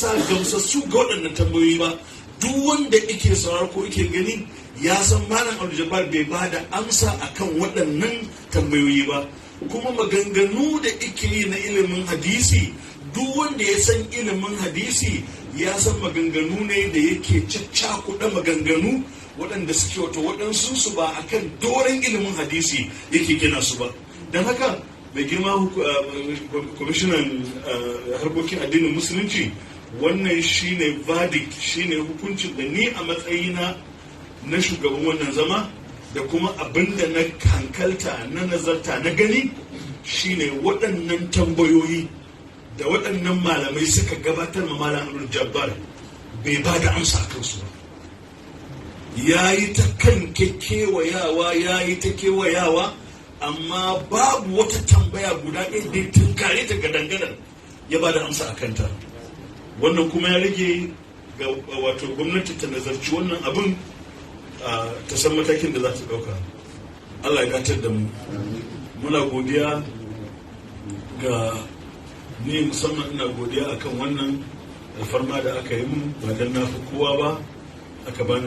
amsa gamsassu ga waɗannan tambayoyi ba. Duk wanda yake sauraro ko yake gani ya san Malam Abdul bai ba da amsa akan waɗannan tambayoyi ba. Kuma maganganu da yake yi na ilimin hadisi, duk wanda ya san ilimin hadisi ya san maganganu ne da yake caccakuɗa maganganu waɗanda suke wato waɗansu su ba akan doron ilimin hadisi yake gina su ba. Don haka, mai girma kwamishinan harkokin addinin Musulunci, wannan shine verdict, shine hukuncin da ni a matsayina na shugaban wannan zama da kuma abinda na hankalta, na nazarta, na gani, shine waɗannan tambayoyi da waɗannan malamai suka gabatar ma Malam Abdul Jabbar, bai ba da amsa a kansu ba. Ya yi ta kan kewayawa, ya yi ta kewayawa, amma babu wata tambaya guda ɗaya da tunkare ta gadangadan ya ba da amsa a kanta. Wannan kuma ya rage ga wato gwamnati ta nazarci wannan abin, ta san matakin da za ta ɗauka. Allah ya gatar da mu. Muna godiya ga ni musamman, ina godiya akan wannan alfarma da aka yi mun, ba don na fi kowa ba aka bani.